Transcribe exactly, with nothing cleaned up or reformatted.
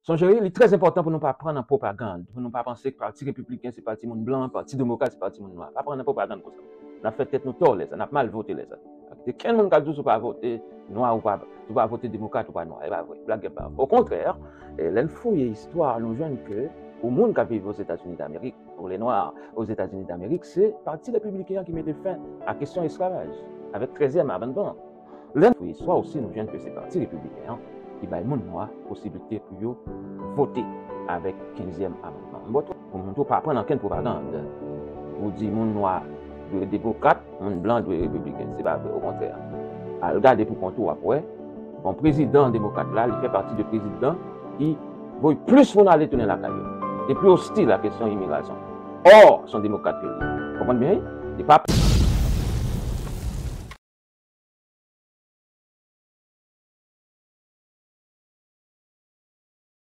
Sonje, li trè enpòtan pou nou pa pran nan pwopagann, pou nou pa panse ke Pati Repibliken se pati moun blan, Pati Demokrat se pati moun nwa. Pa pran nan pwopagann konsa. N ap fè tèt nou tò lè sa, n ap mal vote lè sa. Pa kite kenn moun ka di w si w pa vote nwa ou pa, si w pa vote demokrat ou pa nwa. E pa vre. Blag pa. Okontrè, e, lè n fouye istwa, nou jwenn ke pou moun k ap viv Ozetazini Damerik, pour les Noirs aux États-Unis d'Amérique, se Pati Repibliken an ki mete fen a kesyon esklavaj avèk trèzyèm amannman. Lè n fouye istwa osi, nou jwenn ke se Pati Repibliken an ki bay moun nwa posiblite pou yo vote avèk kenzyèm amannman. Bon, pou moun tou pa pran nan kenn pwopagann pou di moun nwa dwe demokrat, moun blan dwe repibliken. Se pa vre, okontrè. Al gade pou kont ou, w ap wè, bon, prezidan demokrat la, li fè pati de prezidan ki voye plis moun ale tounen lakay yo, e pi ostil a kesyon imigrasyon. Or, se yon demokrat ke li ye. Konprann byen, wi? Li pa